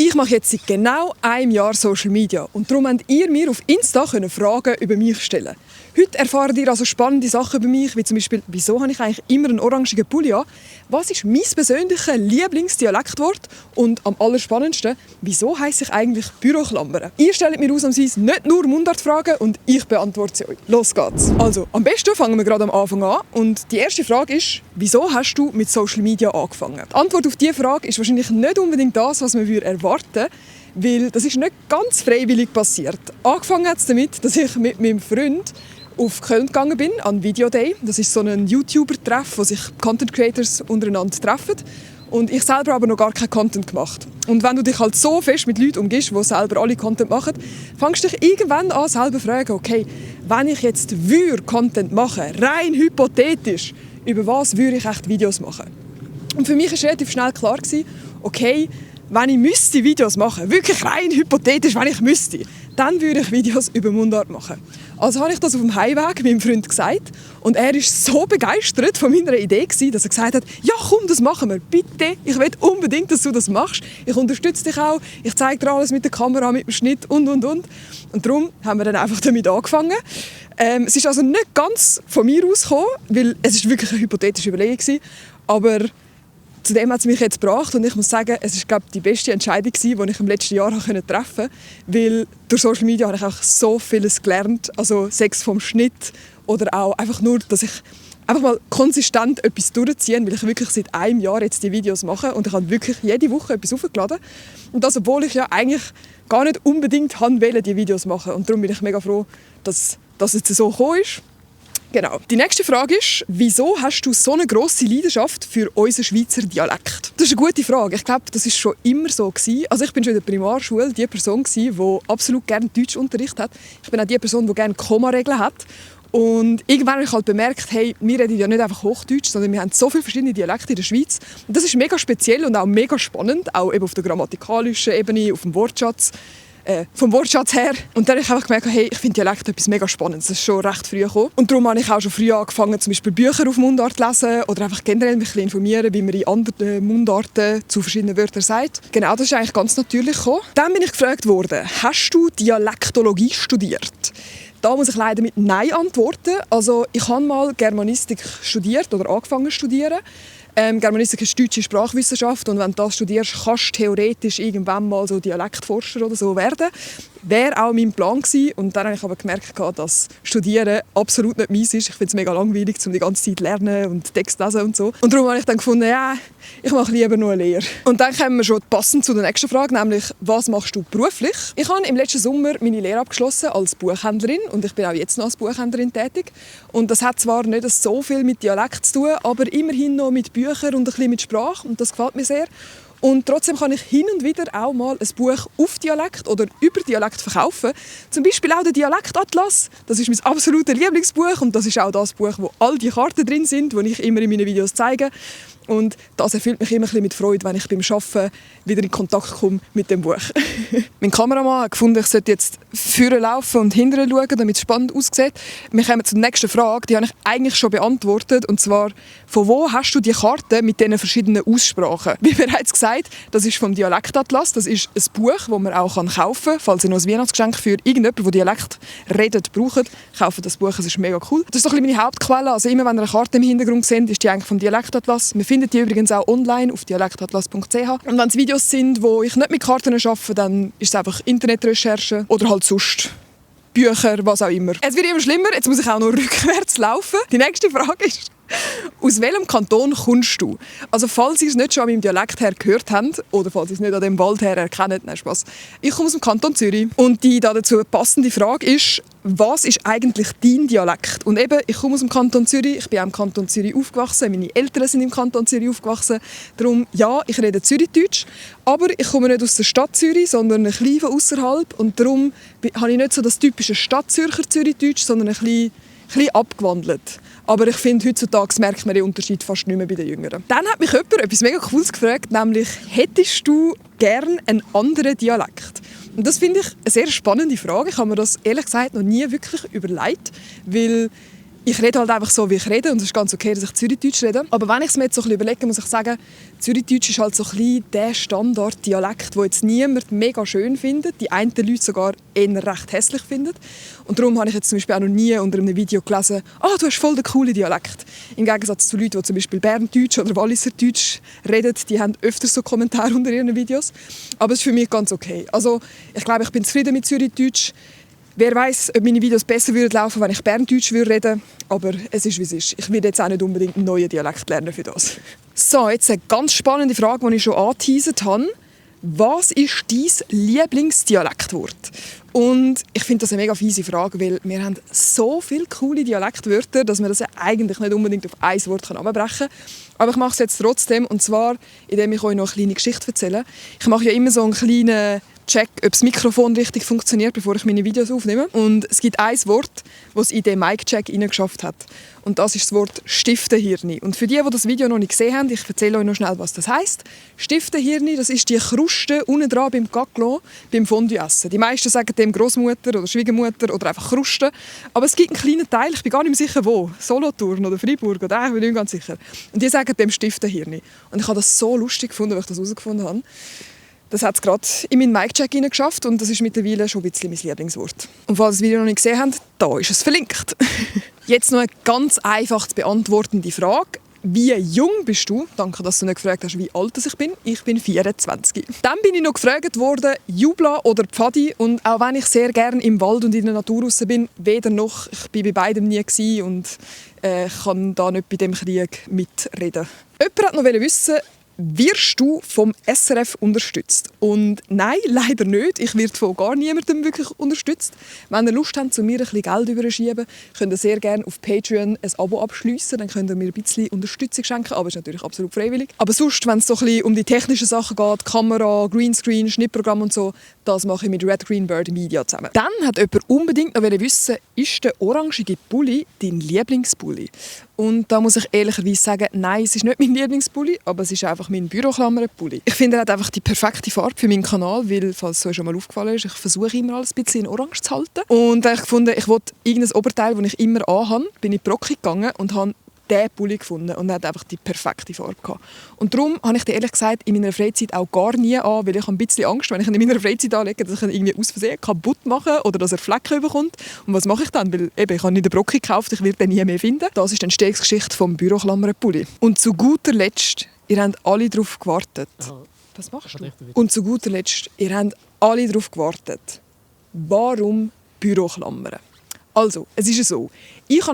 Ich mache jetzt seit genau einem Jahr Social Media und darum könnt ihr mir auf Insta Fragen über mich stellen. Heute erfahrt ihr also spannende Sachen über mich, wie zum Beispiel, wieso habe ich eigentlich immer einen orangigen Pulli an? Was ist mein persönliches Lieblingsdialektwort? Und am allerspannendsten, wieso heisse ich eigentlich Büroklammern? Ihr stellt mir ausnahmsweise nicht nur Mundartfragen und ich beantworte sie euch. Los geht's! Also, am besten fangen wir gerade am Anfang an. Und die erste Frage ist, wieso hast du mit Social Media angefangen? Die Antwort auf diese Frage ist wahrscheinlich nicht unbedingt das, was man erwarten würde, weil das ist nicht ganz freiwillig passiert. Angefangen hat es damit, dass ich mit meinem Freund auf Köln gegangen bin, an Video Day. Das ist so ein YouTuber-Treff, wo sich Content Creators untereinander treffen. Und ich selber aber noch gar keinen Content gemacht. Und wenn du dich halt so fest mit Leuten umgibst, die selber alle Content machen, fängst du dich irgendwann an, selber zu fragen, okay, wenn ich jetzt Content machen würde, rein hypothetisch, über was würde ich echt Videos machen? Und für mich war relativ schnell klar, okay, wenn ich Videos machen müsste, wirklich rein hypothetisch, wenn ich müsste, dann würde ich Videos über Mundart machen. Also habe ich das auf dem Heimweg meinem Freund gesagt und er war so begeistert von meiner Idee, dass er gesagt hat, ja komm, das machen wir, bitte, ich will unbedingt, dass du das machst, ich unterstütze dich auch, ich zeige dir alles mit der Kamera, mit dem Schnitt und. Und darum haben wir dann einfach damit angefangen. Es ist also nicht ganz von mir ausgekommen, weil es ist wirklich eine hypothetische Überlegung, aber zu dem hat es mich jetzt gebracht und ich muss sagen, es ist glaube ich, die beste Entscheidung, die ich im letzten Jahr treffen konnte, weil durch Social Media habe ich auch so vieles gelernt, also Sex vom Schnitt oder auch einfach nur, dass ich einfach mal konsistent etwas durchziehe, weil ich wirklich seit einem Jahr jetzt die Videos mache und ich habe wirklich jede Woche etwas hochgeladen und das, obwohl ich ja eigentlich gar nicht unbedingt wollte, die Videos machen und darum bin ich mega froh, dass das jetzt so gekommen ist. Genau. Die nächste Frage ist, wieso hast du so eine grosse Leidenschaft für unseren Schweizer Dialekt? Das ist eine gute Frage. Ich glaube, das war schon immer so gewesen. Also ich bin schon in der Primarschule die Person gewesen, die absolut gerne Deutschunterricht hat. Ich bin auch die Person, die gerne Kommaregeln hat. Und irgendwann habe ich halt bemerkt, hey, wir reden ja nicht einfach Hochdeutsch, sondern wir haben so viele verschiedene Dialekte in der Schweiz. Und das ist mega speziell und auch mega spannend, auch eben auf der grammatikalischen Ebene, auf dem Wortschatz. Vom Wortschatz her. Und dann habe ich einfach gemerkt, hey, ich finde Dialekt etwas mega Spannendes. Das ist schon recht früh gekommen. Und darum habe ich auch schon früh angefangen, zum Beispiel Bücher auf Mundart zu lesen oder einfach generell mich informieren, wie man in anderen Mundarten zu verschiedenen Wörtern sagt. Genau, das ist eigentlich ganz natürlich gekommen. Dann bin ich gefragt worden, hast du Dialektologie studiert? Da muss ich leider mit Nein antworten. Also ich habe mal Germanistik studiert oder angefangen zu studieren. Germanistik ist deutsche Sprachwissenschaft und wenn du das studierst, kannst du theoretisch irgendwann mal so Dialektforscher oder so werden. Wäre auch mein Plan gewesen. Und dann habe ich aber gemerkt, dass Studieren absolut nicht meins ist. Ich finde es mega langweilig, um die ganze Zeit zu lernen und Text lesen und so. Und darum habe ich dann gefunden, ja, ich mache lieber nur eine Lehre. Und dann kommen wir schon passend zu der nächsten Frage, nämlich, was machst du beruflich? Ich habe im letzten Sommer meine Lehre abgeschlossen als Buchhändlerin und ich bin auch jetzt noch als Buchhändlerin tätig. Und das hat zwar nicht so viel mit Dialekt zu tun, aber immerhin noch mit Büchern und ein bisschen mit Sprache und das gefällt mir sehr. Und trotzdem kann ich hin und wieder auch mal ein Buch auf Dialekt oder über Dialekt verkaufen. Zum Beispiel auch den Dialektatlas. Das ist mein absolutes Lieblingsbuch und das ist auch das Buch, wo all die Karten drin sind, die ich immer in meinen Videos zeige. Und das erfüllt mich immer ein bisschen mit Freude, wenn ich beim Arbeiten wieder in Kontakt komme mit dem Buch. Mein Kameramann hat gefunden, ich sollte jetzt vorne laufen und hinterher schauen, damit es spannend aussieht. Wir kommen zur nächsten Frage, die habe ich eigentlich schon beantwortet. Und zwar, von wo hast du die Karte mit diesen verschiedenen Aussprachen? Wie bereits gesagt, das ist vom Dialektatlas. Das ist ein Buch, das man auch kaufen kann. Falls ihr noch ein Weihnachtsgeschenk für irgendjemanden, der Dialekt redet, braucht, kauft das Buch. Es ist mega cool. Das ist so ein bisschen meine Hauptquelle. Also immer, wenn ihr eine Karte im Hintergrund seht, ist die eigentlich vom Dialektatlas. Wir findet die übrigens auch online auf dialektatlas.ch. Und wenn es Videos sind, wo ich nicht mit Karten arbeite, dann ist es einfach Internetrecherche oder halt sonst Bücher, was auch immer. Es wird immer schlimmer, jetzt muss ich auch noch rückwärts laufen. Die nächste Frage ist, aus welchem Kanton kommst du? Also falls ihr es nicht schon an meinem Dialekt her gehört habt oder falls ihr es nicht an dem Wald her erkennt, nein, Spaß. Ich komme aus dem Kanton Zürich und die dazu passende Frage ist, was ist eigentlich dein Dialekt? Und eben, ich komme aus dem Kanton Zürich, ich bin auch im Kanton Zürich aufgewachsen, meine Eltern sind im Kanton Zürich aufgewachsen. Darum, ja, ich rede Zürichdeutsch, aber ich komme nicht aus der Stadt Zürich, sondern ein bisschen von ausserhalb und darum habe ich nicht so das typische Stadtzürcher Zürichdeutsch, sondern ein bisschen abgewandelt. Aber ich finde, heutzutage merkt man den Unterschied fast nicht mehr bei den Jüngeren. Dann hat mich jemand etwas mega Cooles gefragt, nämlich, hättest du gerne einen anderen Dialekt? Und das finde ich eine sehr spannende Frage. Ich habe mir das ehrlich gesagt noch nie wirklich überlegt, weil Ich rede halt einfach so, wie ich rede, und es ist ganz okay, dass ich Zürichdeutsch rede. Aber wenn ich es mir jetzt so ein bisschen überlege, muss ich sagen, Zürichdeutsch ist halt so ein bisschen der Standarddialekt, den jetzt niemand mega schön findet, die einen Leute sogar eher recht hässlich finden. Und darum habe ich jetzt zum Beispiel auch noch nie unter einem Video gelesen, du hast voll den coolen Dialekt. Im Gegensatz zu Leuten, die zum Beispiel Berndeutsch oder Walliserdeutsch reden, die haben öfter so Kommentare unter ihren Videos. Aber es ist für mich ganz okay. Also ich glaube, ich bin zufrieden mit Zürichdeutsch. Wer weiß, ob meine Videos besser würden laufen, wenn ich Berndeutsch reden würde. Aber es ist, wie es ist. Ich will jetzt auch nicht unbedingt einen neuen Dialekt lernen für das. So, jetzt eine ganz spannende Frage, die ich schon angeteasert habe. Was ist dein Lieblingsdialektwort? Und ich finde das eine mega fiese Frage, weil wir haben so viele coole Dialektwörter, dass man das ja eigentlich nicht unbedingt auf ein Wort zusammenbrechen kann. Aber ich mache es jetzt trotzdem, und zwar, indem ich euch noch eine kleine Geschichte erzähle. Ich mache ja immer so einen kleinen Check, ob das Mikrofon richtig funktioniert, bevor ich meine Videos aufnehme. Und es gibt ein Wort, das es in den Mic-Check hineingeschafft hat. Und das ist das Wort Stiftehirni. Und für die das Video noch nicht gesehen haben, ich erzähle euch noch schnell, was das heisst. Stiftehirni, das ist die Kruste unten dran beim Gaglo, beim Fondue-Essen. Die meisten sagen dem Großmutter oder Schwiegermutter oder einfach Kruste. Aber es gibt einen kleinen Teil, ich bin gar nicht mehr sicher wo, Solothurn oder Freiburg oder ich bin nicht ganz sicher. Und die sagen dem Stiftehirni. Und ich habe das so lustig gefunden, weil ich das herausgefunden habe. Das hat es gerade in meinen Mic-Check geschafft und das ist mittlerweile schon ein bisschen mein Lieblingswort. Und falls ihr das Video noch nicht gesehen habt, da ist es verlinkt. Jetzt noch eine ganz einfach zu beantwortende Frage. Wie jung bist du? Danke, dass du nicht gefragt hast, wie alt ich bin. Ich bin 24. Dann bin ich noch gefragt worden, Jubla oder Pfadi. Und auch wenn ich sehr gerne im Wald und in der Natur raus bin, weder noch, ich war bei beidem nie und kann da nicht bei dem Krieg mitreden. Jemand hat noch wissen, wirst du vom SRF unterstützt? Und nein, leider nicht. Ich werde von gar niemandem wirklich unterstützt. Wenn ihr Lust habt, zu mir ein bisschen Geld überschieben, könnt ihr sehr gerne auf Patreon ein Abo abschliessen. Dann könnt ihr mir ein bisschen Unterstützung schenken, aber es ist natürlich absolut freiwillig. Aber sonst, wenn es so ein bisschen um die technischen Sachen geht, Kamera, Greenscreen, Schnittprogramm und so, das mache ich mit Red Green Bird Media zusammen. Dann hat jemand unbedingt noch wissen, ist der orangige Pulli dein Lieblingspulli? Und da muss ich ehrlicherweise sagen, nein, es ist nicht mein Lieblingspulli, aber es ist einfach mein Büroklammer-Pulli. Ich finde, er hat einfach die perfekte Farbe für meinen Kanal, weil, falls es euch schon mal aufgefallen ist, ich versuche immer alles ein bisschen in Orange zu halten. Und ich fand, ich wollte irgendein Oberteil, das ich immer anhabe, bin ich in die Brocki gegangen und habe diesen Pulli gefunden und er hat einfach die perfekte Farbe gehabt. Und darum habe ich dir ehrlich gesagt in meiner Freizeit auch gar nie an, weil ich habe ein bisschen Angst, wenn ich ihn in meiner Freizeit anlege, dass ich ihn irgendwie aus Versehen kaputt machen oder dass er Flecken bekommt. Und was mache ich dann? Weil eben, ich habe ihn in der Brocki gekauft, ich werde den nie mehr finden. Das ist die Entstehungsgeschichte vom Büroklammer-Pulli. Und zu guter Letzt, ihr habt alle darauf gewartet. Was machst du? Und zu guter Letzt, ihr habt alle darauf gewartet. Warum Büroklammern? Also, es ist so. Ich